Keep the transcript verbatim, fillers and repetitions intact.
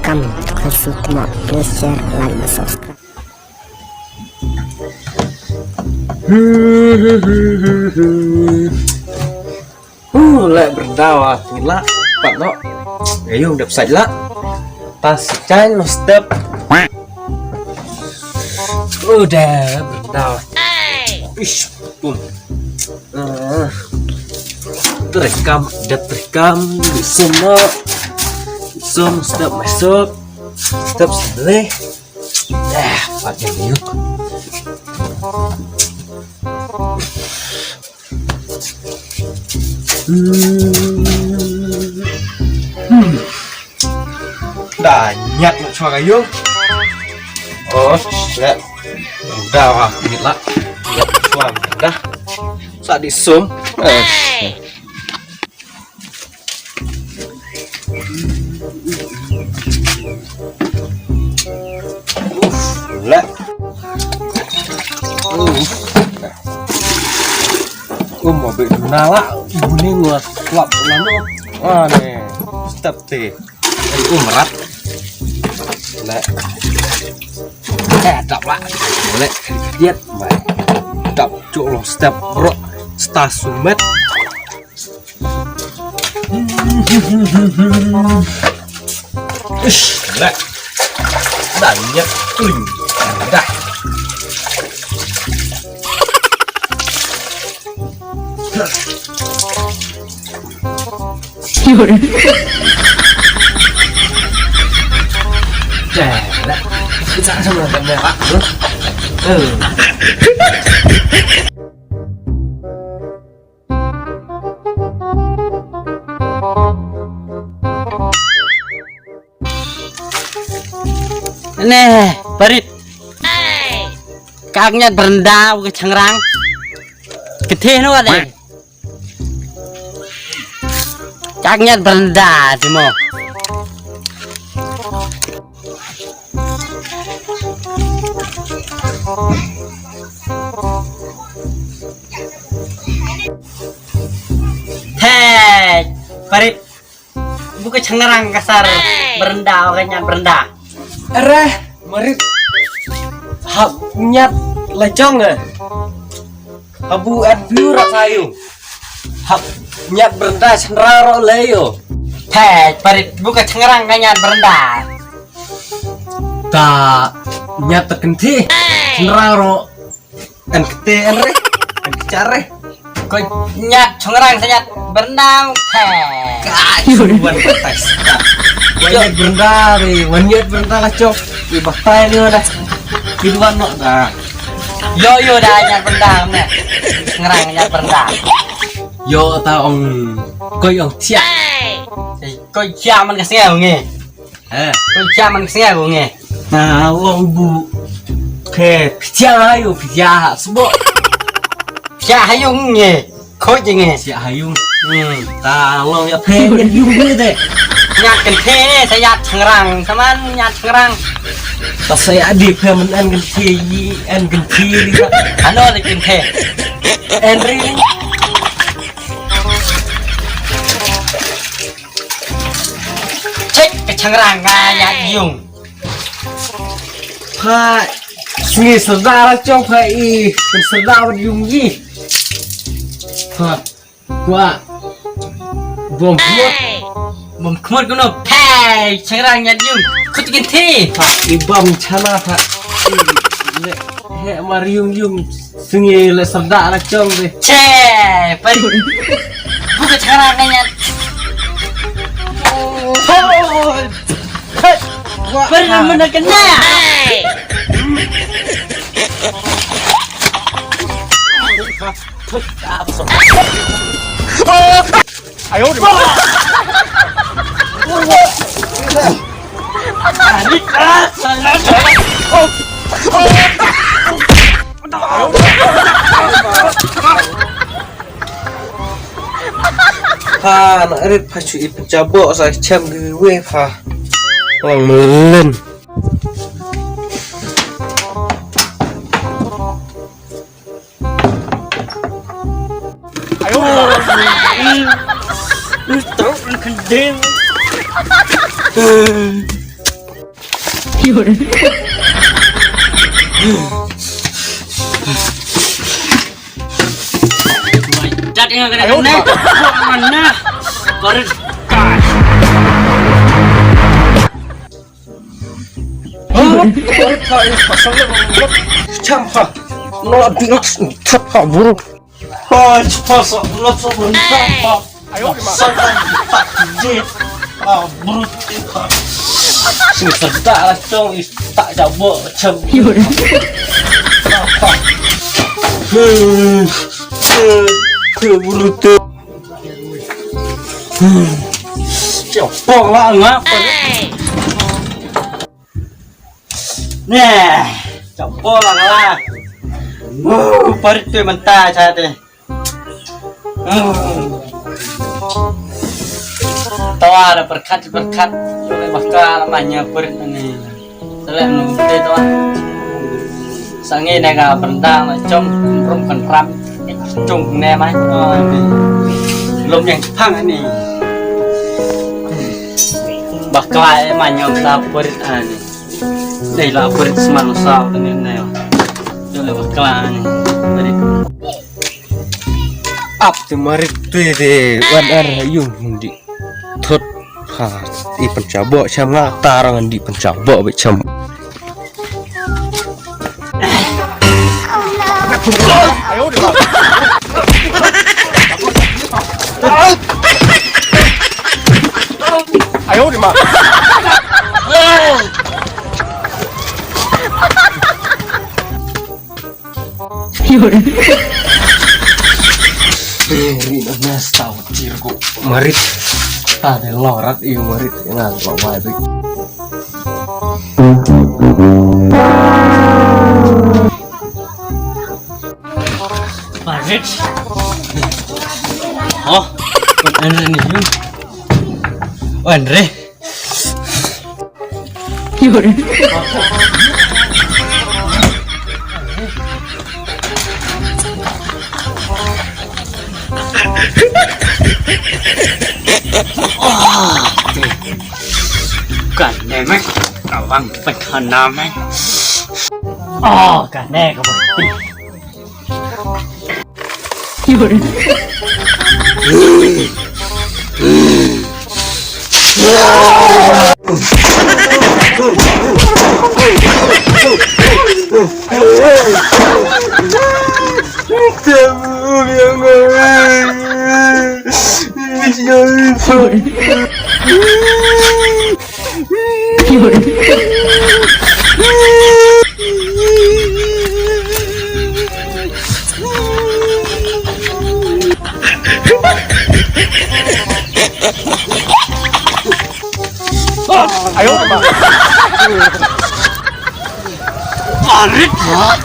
Kam khasu tma, please share, like, and subscribe. Huh, leh byrndaw ah, ngi lah pat noh. Ayung dep sait lah. Tas chan noh step. Udah byrndaw. Ish, pum. Ah. Trei kam, dep trei kam, sum noh. Sum step mai sop. Step sini. Eh, pakai yuk. Hmm. Hmm. Da nyat na chwa ka yung. Oh, ya. Da wa, ni la. Nyat chwa da. Sa di sum. Eh. Uf, leh. Uf. Um, ma bit na la. Ibu ni ngua klap lanu. Ah, ni. Step ti. Ai, um, rat. Leh. Eh, dap la. Leh. Diet, mai. Dap, cuk, long step, bro. Sta sumet. Ish, leh. Da nyet kling. Da. Dah, dah. Kita sama dengan merah. Eh. Neh, parit. Ka ñiad byrnda u ka changrang. Kynthih no ka dei. Ka ñiad byrnda te mo. Hei, parit. Bun ka changrang ka sar byrnda, ka ñiad byrnda. Areh, parit. Hap ñiad la jong eh. Habu at biu rat sayu. Hap ñiad byrnda changrang ro le yo. Hei, parit, bun ka changrang ka ñiad byrnda. Ta ñiad ta kynthih. Changrang ro. En kete en re. En kechar re. Ko ñiad changrang sa ñiad byrnda te. Ka chuan batai. Wan ñiad byrnda re. Wan ñiad byrnda la chok. I batai ni dah. Ki duan no dah. Yo, yo, dah ñiad byrnda ne. Changrang ñiad byrnda. Yo ta ong. Ko ong thiah. Ko thiah man ka sngew ngi. Eh. Ko thiah man ka sngew ngi. Ta long bu. Phe, phe thiah ha yu, phe thiah ha sbo. Phe thiah ha yu ngi. Ko ji ngi. Thiah ha yu. Hmm. Ta long ya phe ñiad yu ngi de. Ñiad kynthih ne sa ñiad changrang, sa man ñiad changrang. Ta sa ya di phe man en kynthih yi, en kynthih ri. Ano de kynthih. En ri. Chek ka changrang ka ñiad yung. Pha sngi serdar chong pha i kan serdar wat yung yi. Pha kwa bom khmut. Bom khmut kuno pha changrang ñiad yung. Khut kin thi. Pha i bom chana pha. He mar yung yung. Sngi le serdar la chong de. Che, pen. Bun ka changrang ka ñiad. Pen mana kena. Ayo. Pha na rit pha shu i pynjabok sa chem gi we pha. Long melen. Ayo. Terus kan ding. Dad, ïa kane, kane. Mana? Korit. Korit ka, ïa pasal le. Champa. No bingas. Thot ha buru. Oi, cepat sok, belum sok, belum sok. Ayo, Mak. Sok, tak jit. Ah, brut. Sing sedak lah, cong, is tak jabok, macam. Yun. Apa? Hei, hei, hei, brut. Hmm. Cepat lah, ngapa? Neh, campur lah kalah. Wuh, parit tu mentah cah tu. Hmm. Tawa dah perkat, perkat. Boleh bakal banyak parit ni. Selek nunggu tawa. Sangi nega berendang, cong, rum kan ram. Cung ne mai. Oh, ni. Lum yang pang ni. Bakla e manyom ta purit ani. Dei la purit seman sa ni ne. Jole bakla ni. Tadi. Ap te marit te de wan ar yung mundi. Thot ha i pencabok cham nga tarang di pencabok be cham. Ri na nas tau tir ko marit. Ta de lorat i marit nga lo wai bik. Marit. Oh, Andre ni yun. Andre. Kan ne me, kawang pethana me. Oh, kan ne ka boti. Ayo, Mak. Arit, Mak.